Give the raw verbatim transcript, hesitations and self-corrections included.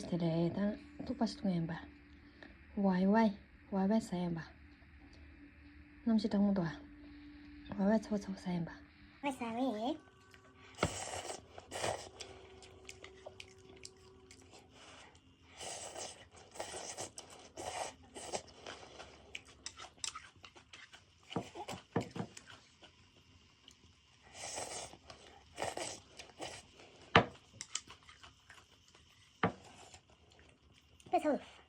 དེ་རེད། ད་ཐུག་པ་ཞིག་འཐུང་ཡིན་པ། ཝའི་ཝའི། ཝའི་ཝའི་ཟ་ཡིན་པ། གནམ་གཤིས་གྲང་མོ་འདུག་ཨ། ཝའི་ཝའི་ཚ་བོ་ཚ་བོ་ཟ་ཡིན་པ། ཝའི་ཟ་བའི། ཝའི་ཚ་བོ།